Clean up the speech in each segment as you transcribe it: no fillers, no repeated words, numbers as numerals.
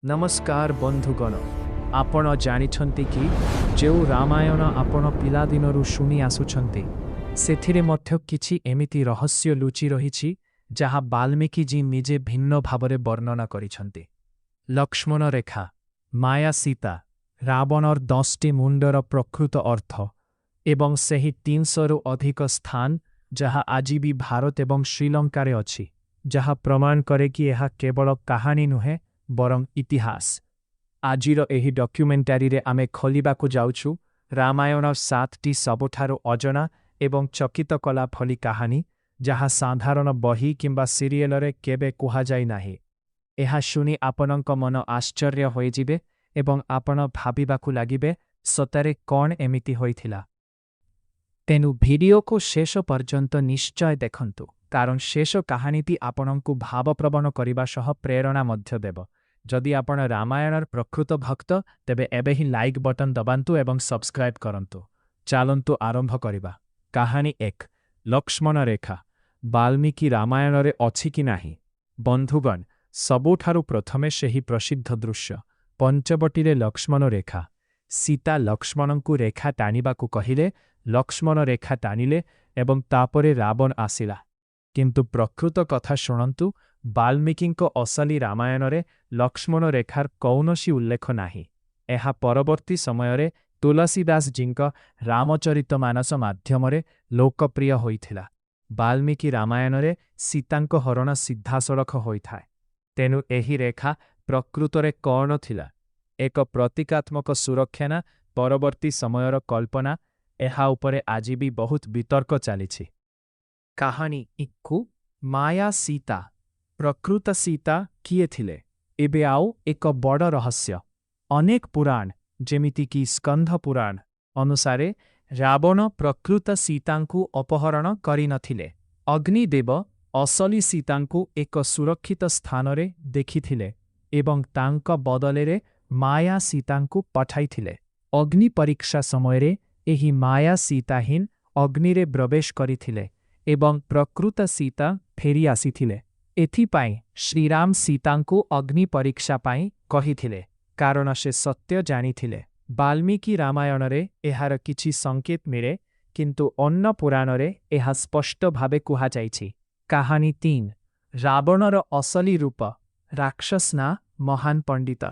ନମସ୍କାର ବନ୍ଧୁଗଣ, ଆପଣ ଜାଣିଛନ୍ତି କି ଯେଉଁ ରାମାୟଣ ଆପଣ ପିଲାଦିନରୁ ଶୁଣି ଆସୁଛନ୍ତି, ସେଥିରେ ମଧ୍ୟ କିଛି ଏମିତି ରହସ୍ୟ ଲୁଚି ରହିଛି, ଯାହା ବାଲ୍ମୀକିଜୀ ନିଜେ ଭିନ୍ନ ଭାବରେ ବର୍ଣ୍ଣନା କରିଛନ୍ତି। ଲକ୍ଷ୍ମଣ ରେଖା, ମାୟା ସୀତା, ରାବଣର 10ଟି ମୁଣ୍ଡର ପ୍ରକୃତ ଅର୍ଥ ଏବଂ ସେହି 300ରୁ ଅଧିକ ସ୍ଥାନ ଯାହା ଆଜି ବି ଭାରତ ଏବଂ ଶ୍ରୀଲଙ୍କାରେ ଅଛି, ଯାହା ପ୍ରମାଣ କରେ କି ଏହା କେବଳ କାହାଣୀ ନୁହେଁ, ବରଂ ଇତିହାସ। ଆଜିର ଏହି ଡକ୍ୟୁମେଣ୍ଟାରୀରେ ଆମେ ଖୋଲିବାକୁ ଯାଉଛୁ ରାମାୟଣର ସାତଟି ସବୁଠାରୁ ଅଜଣା ଏବଂ ଚକିତ କଲା ଭଳି କାହାଣୀ, ଯାହା ସାଧାରଣ ବହି କିମ୍ବା ସିରିଏଲରେ କେବେ କୁହାଯାଇ ନାହିଁ। ଏହା ଶୁଣି ଆପଣଙ୍କ ମନ ଆଶ୍ଚର୍ଯ୍ୟ ହୋଇଯିବେ ଏବଂ ଆପଣ ଭାବିବାକୁ ଲାଗିବେ, ସତରେ କ'ଣ ଏମିତି ହୋଇଥିଲା? ତେଣୁ ଭିଡିଓକୁ ଶେଷ ପର୍ଯ୍ୟନ୍ତ ନିଶ୍ଚୟ ଦେଖନ୍ତୁ, କାରଣ ଶେଷ କାହାଣୀଟି ଆପଣଙ୍କୁ ଭାବପ୍ରବଣ କରିବା ସହ ପ୍ରେରଣା ମଧ୍ୟ ଦେବ। ଯଦି ଆପଣ ରାମାୟଣର ପ୍ରକୃତ ଭକ୍ତ, ତେବେ ଏବେ ହିଁ ଲାଇକ୍ ବଟନ୍ ଦବାନ୍ତୁ ଏବଂ ସବସ୍କ୍ରାଇବ୍ କରନ୍ତୁ। ଚାଲନ୍ତୁ ଆରମ୍ଭ କରିବା। କାହାଣୀ 1, ଲକ୍ଷ୍ମଣ ରେଖା ବାଲ୍ମୀକି ରାମାୟଣରେ ଅଛି କି ନାହିଁ? ବନ୍ଧୁଗଣ, ସବୁଠାରୁ ପ୍ରଥମେ ସେହି ପ୍ରସିଦ୍ଧ ଦୃଶ୍ୟ, ପଞ୍ଚବଟୀରେ ଲକ୍ଷ୍ମଣ ରେଖା। ସୀତା ଲକ୍ଷ୍ମଣଙ୍କୁ ରେଖା ଟାଣିବାକୁ କହିଲେ, ଲକ୍ଷ୍ମଣ ରେଖା ଟାଣିଲେ ଏବଂ ତାପରେ ରାବଣ ଆସିଲା। କିନ୍ତୁ ପ୍ରକୃତ କଥା ଶୁଣନ୍ତୁ, ବାଲ୍ମୀକିଙ୍କ ଅସଲି ରାମାୟଣରେ ଲକ୍ଷ୍ମଣ ରେଖାର କୌଣସି ଉଲ୍ଲେଖ ନାହିଁ। ଏହା ପରବର୍ତ୍ତୀ ସମୟରେ ତୁଳସୀଦାସଜୀଙ୍କ ରାମଚରିତମାନସ ମାଧ୍ୟମରେ ଲୋକପ୍ରିୟ ହୋଇଥିଲା। ବାଲ୍ମୀକି ରାମାୟଣରେ ସୀତାଙ୍କ ହରଣ ସିଧାସଳଖ ହୋଇଥାଏ। ତେଣୁ ଏହି ରେଖା ପ୍ରକୃତରେ କ'ଣ ଥିଲା? ଏକ ପ୍ରତୀକାତ୍ମକ ସୁରକ୍ଷା ନା ପରବର୍ତ୍ତୀ ସମୟର କଳ୍ପନା? ଏହା ଉପରେ ଆଜି ବି ବହୁତ ବିତର୍କ ଚାଲିଛି। କାହାଣୀ 1, ମାୟା ସୀତା। ପ୍ରକୃତ ସୀତା କିଏ ଥିଲେ? ଏବେ ଆଉ ଏକ ବଡ଼ ରହସ୍ୟ। ଅନେକ ପୁରାଣ, ଯେମିତିକି ସ୍କନ୍ଧ ପୁରାଣ ଅନୁସାରେ, ରାବଣ ପ୍ରକୃତ ସୀତାଙ୍କୁ ଅପହରଣ କରିନଥିଲେ। ଅଗ୍ନିଦେବ ଅସଲି ସୀତାଙ୍କୁ ଏକ ସୁରକ୍ଷିତ ସ୍ଥାନରେ ଦେଖିଥିଲେ ଏବଂ ତାଙ୍କ ବଦଳରେ ମାୟା ସୀତାଙ୍କୁ ପଠାଇଥିଲେ। ଅଗ୍ନି ପରୀକ୍ଷା ସମୟରେ ଏହି ମାୟା ସୀତା ହିଁ ଅଗ୍ନିରେ ପ୍ରବେଶ କରିଥିଲେ ଏବଂ ପ୍ରକୃତ ସୀତା ଫେରି ଆସିଥିଲେ। ଏଥିପାଇଁ ଶ୍ରୀରାମ ସୀତାଙ୍କୁ ଅଗ୍ନି ପରୀକ୍ଷା ପାଇଁ କହିଥିଲେ, କାରଣ ସେ ସତ୍ୟ ଜାଣିଥିଲେ। ବାଲ୍ମୀକି ରାମାୟଣରେ ଏହାର କିଛି ସଂକେତ ମିଳେ, କିନ୍ତୁ ଅନ୍ୟ ପୁରାଣରେ ଏହା ସ୍ପଷ୍ଟ ଭାବେ କୁହାଯାଇଛି। କାହାଣୀ 3, ରାବଣର ଅସଲି ରୂପ, ରାକ୍ଷସ ନା ମହାନ ପଣ୍ଡିତ?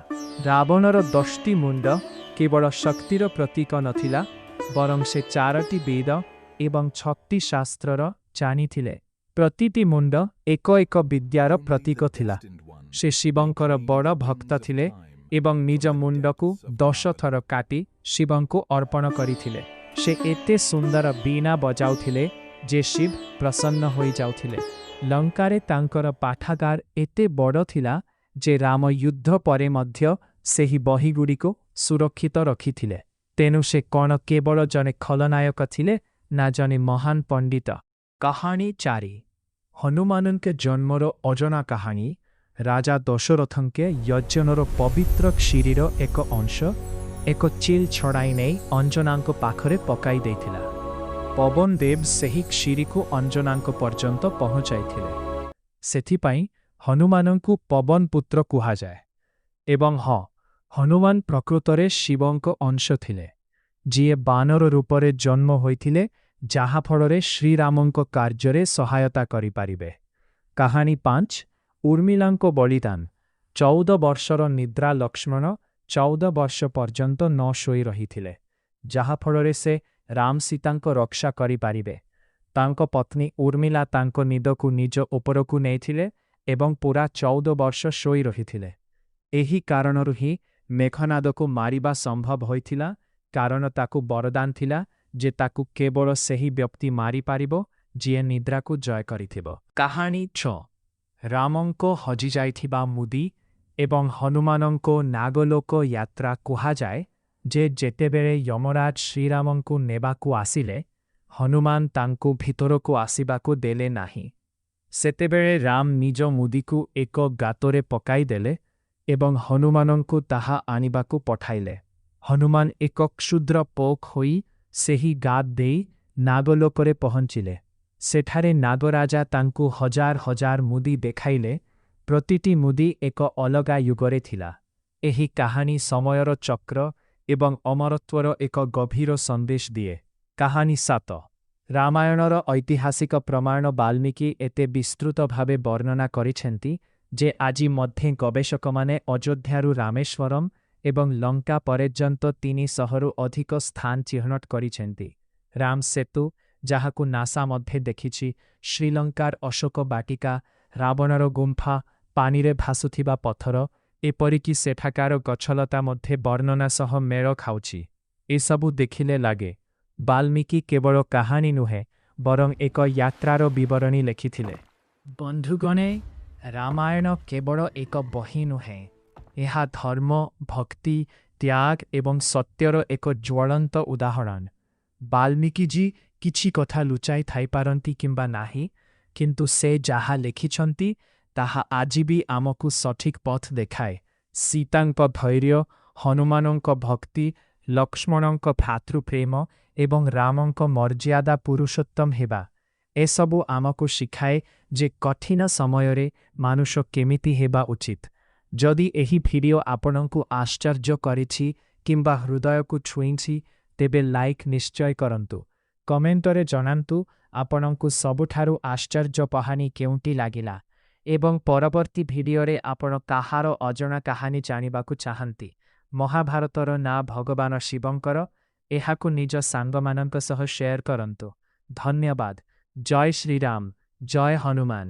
ରାବଣର 10ଟି ମୁଣ୍ଡ କେବଳ ଶକ୍ତିର ପ୍ରତୀକ ନଥିଲା, ବରଂ ସେ ଚାରୋଟି ବେଦ ଏବଂ 36 ଶାସ୍ତ୍ରର ଜାଣିଥିଲେ। ପ୍ରତିଟି ମୁଣ୍ଡ ଏକ ଏକ ବିଦ୍ୟାର ପ୍ରତୀକ ଥିଲା। ସେ ଶିବଙ୍କର ବଡ଼ ଭକ୍ତ ଥିଲେ ଏବଂ ନିଜ ମୁଣ୍ଡକୁ 10 ଥର କାଟି ଶିବଙ୍କୁ ଅର୍ପଣ କରିଥିଲେ। ସେ ଏତେ ସୁନ୍ଦର ବୀଣା ବଜାଉଥିଲେ ଯେ ଶିବ ପ୍ରସନ୍ନ ହୋଇଯାଉଥିଲେ। ଲଙ୍କାରେ ତାଙ୍କର ପାଠାଗାର ଏତେ ବଡ଼ ଥିଲା ଯେ ରାମ ଯୁଦ୍ଧ ପରେ ମଧ୍ୟ ସେହି ବହିଗୁଡ଼ିକୁ ସୁରକ୍ଷିତ ରଖିଥିଲେ। ତେଣୁ ସେ କ'ଣ କେବଳ ଜଣେ ଖଳନାୟକ ଥିଲେ ନା ଜଣେ ମହାନ ପଣ୍ଡିତ? କାହାଣୀ 4, ହନୁମାନଙ୍କ ଜନ୍ମର ଅଜଣା କାହାଣୀ। ରାଜା ଦଶରଥଙ୍କ ଯଜ୍ଞର ପବିତ୍ର କ୍ଷୀରିର ଏକ ଅଂଶ ଏକ ଚିଲ ଛଡ଼ାଇ ନେଇ ଅଞ୍ଜନାଙ୍କ ପାଖରେ ପକାଇ ଦେଇଥିଲା। ପବନ ଦେବ ସେହି କ୍ଷୀରିକୁ ଅଞ୍ଜନାଙ୍କ ପର୍ଯ୍ୟନ୍ତ ପହଞ୍ଚାଇଥିଲେ। ସେଥିପାଇଁ ହନୁମାନଙ୍କୁ ପବନ ପୁତ୍ର କୁହାଯାଏ। ଏବଂ ହଁ, ହନୁମାନ ପ୍ରକୃତରେ ଶିବଙ୍କ ଅଂଶ ଥିଲେ, ଯିଏ ବାନର ରୂପରେ ଜନ୍ମ ହୋଇଥିଲେ, ଯାହାଫଳରେ ଶ୍ରୀରାମଙ୍କ କାର୍ଯ୍ୟରେ ସହାୟତା କରିପାରିବେ। କାହାଣୀ 5, ଉର୍ମିଳାଙ୍କ ବଳିଦାନ। 14 ବର୍ଷର ନିଦ୍ରା। ଲକ୍ଷ୍ମଣ 14 ବର୍ଷ ପର୍ଯ୍ୟନ୍ତ ନ ଶୋଇ ରହିଥିଲେ, ଯାହାଫଳରେ ସେ ରାମ ସୀତାଙ୍କ ରକ୍ଷା କରିପାରିବେ। ତାଙ୍କ ପତ୍ନୀ ଉର୍ମିଳା ତାଙ୍କ ନିଦକୁ ନିଜ ଉପରକୁ ନେଇଥିଲେ ଏବଂ ପୁରା 14 ବର୍ଷ ଶୋଇ ରହିଥିଲେ। ଏହି କାରଣରୁ ହିଁ ମେଘନାଦକୁ ମାରିବା ସମ୍ଭବ ହୋଇଥିଲା, କାରଣ ତାକୁ ବରଦାନ ଥିଲା ଯେ ତାକୁ କେବଳ ସେହି ବ୍ୟକ୍ତି ମାରିପାରିବ, ଯିଏ ନିଦ୍ରାକୁ ଜୟ କରିଥିବ। କାହାଣୀ 6, ରାମଙ୍କ ହଜିଯାଇଥିବା ମୁଦି ଏବଂ ହନୁମାନଙ୍କ ନାଗଲୋକ ଯାତ୍ରା। କୁହାଯାଏ ଯେ ଯେତେବେଳେ ଯମରାଜ ଶ୍ରୀରାମଙ୍କୁ ନେବାକୁ ଆସିଲେ, ହନୁମାନ ତାଙ୍କୁ ଭିତରକୁ ଆସିବାକୁ ଦେଲେ ନାହିଁ। ସେତେବେଳେ ରାମ ନିଜ ମୁଦିକୁ ଏକ ଗାତରେ ପକାଇଦେଲେ ଏବଂ ହନୁମାନଙ୍କୁ ତାହା ଆଣିବାକୁ ପଠାଇଲେ। ହନୁମାନ ଏକ କ୍ଷୁଦ୍ର ପୋକ ହୋଇ ସେହି ଗାତ ଦେଇ ନାଗଲୋକରେ ପହଞ୍ଚିଲେ। ସେଠାରେ ନାଗରାଜା ତାଙ୍କୁ ହଜାର ହଜାର ମୁଦି ଦେଖାଇଲେ। ପ୍ରତିଟି ମୁଦି ଏକ ଅଲଗା ଯୁଗରେ ଥିଲା। ଏହି କାହାଣୀ ସମୟର ଚକ୍ର ଏବଂ ଅମରତ୍ୱର ଏକ ଗଭୀର ସନ୍ଦେଶ ଦିଏ। କାହାଣୀ ସାତ। ରାମାୟଣର ଐତିହାସିକ ପ୍ରମାଣ ବାଲ୍ମୀକି ଏତେ ବିସ୍ତୃତ ଭାବେ ବର୍ଣ୍ଣନା କରିଛନ୍ତି ଯେ ଆଜି ମଧ୍ୟେ ଗବେଷକମାନେ ଅଯୋଧ୍ୟାରୁ ରାମେଶ୍ୱରମ୍ ଏବଂ ଲଙ୍କା ପରେ୍ଯନ୍ତ 300 ରୁ ଅଧିକ ସ୍ଥାନ ଚିହ୍ନଟ କରିଛନ୍ତି। ରାମ ସେତୁ, ଯାହାକୁ ନାସା ମଧ୍ୟେ ଦେଖିଛି, ଶ୍ରୀଲଙ୍କାର ଅଶୋକ ବାଟିକା, ରାବଣର ଗୁମ୍ଫା, ପାଣିରେ ଭାସୁଥିବା ପଥର, ଏପରିକି ସେଠାକାର ଗଛଲତା ମଧ୍ୟେ ବର୍ଣ୍ଣନା ସହ ମେଳ ଖାଉଛି। ଏସବୁ ଦେଖିଲେ ଲାଗେ, ବାଲ୍ମୀକି କେବଳ କାହାଣୀ ନୁହେଁ ବରଂ ଏକ ୟାତ୍ରାର ବିବରଣୀ ଲେଖିଥିଲେ। ବନ୍ଧୁଗଣେ, ରାମାୟଣ କେବଳ ଏକ ବହି ନୁହେଁ, ଏହା ଧର୍ମ, ଭକ୍ତି, ତ୍ୟାଗ ଏବଂ ସତ୍ୟର ଏକ ଜ୍ୱଳନ୍ତ ଉଦାହରଣ। ବାଲ୍ମୀକିଜୀ କିଛି କଥା ଲୁଚାଇ ଥାଇପାରନ୍ତି କିମ୍ବା ନାହିଁ, କିନ୍ତୁ ସେ ଯାହା ଲେଖିଛନ୍ତି ତାହା ଆଜି ବି ଆମକୁ ସଠିକ୍ ପଥ ଦେଖାଏ। ସୀତାଙ୍କ ଧୈର୍ୟ୍ୟ, ହନୁମାନଙ୍କ ଭକ୍ତି, ଲକ୍ଷ୍ମଣଙ୍କ ଭ୍ରାତୃପ୍ରେମ ଏବଂ ରାମଙ୍କ ମର୍ଯ୍ୟାଦା ପୁରୁଷୋତ୍ତମ ହେବା, ଏସବୁ ଆମକୁ ଶିଖାଏ ଯେ କଠିନ ସମୟରେ ମାନୁଷ କେମିତି ହେବା ଉଚିତ। ଯଦି ଏହି ଭିଡିଓ ଆପଣଙ୍କୁ ଆଶ୍ଚର୍ଯ୍ୟ କରିଛି କିମ୍ବା ହୃଦୟକୁ ଛୁଇଁଛି, ତେବେ ଲାଇକ୍ ନିଶ୍ଚୟ କରନ୍ତୁ। କମେଣ୍ଟରେ ଜଣାନ୍ତୁ ଆପଣଙ୍କୁ ସବୁଠାରୁ ଆଶ୍ଚର୍ଯ୍ୟ କହାଣୀ କେଉଁଟି ଲାଗିଲା ଏବଂ ପରବର୍ତ୍ତୀ ଭିଡିଓରେ ଆପଣ କାହାର ଅଜଣା କାହାଣୀ ଜାଣିବାକୁ ଚାହାନ୍ତି। ମହାଭାରତର ନା ଭଗବାନ ଶିବଙ୍କର, ଏହାକୁ ନିଜ ସାଙ୍ଗମାନଙ୍କ ସହ ସେୟାର କରନ୍ତୁ। ଧନ୍ୟବାଦ। ଜୟ ଶ୍ରୀରାମ। ଜୟ ହନୁମାନ।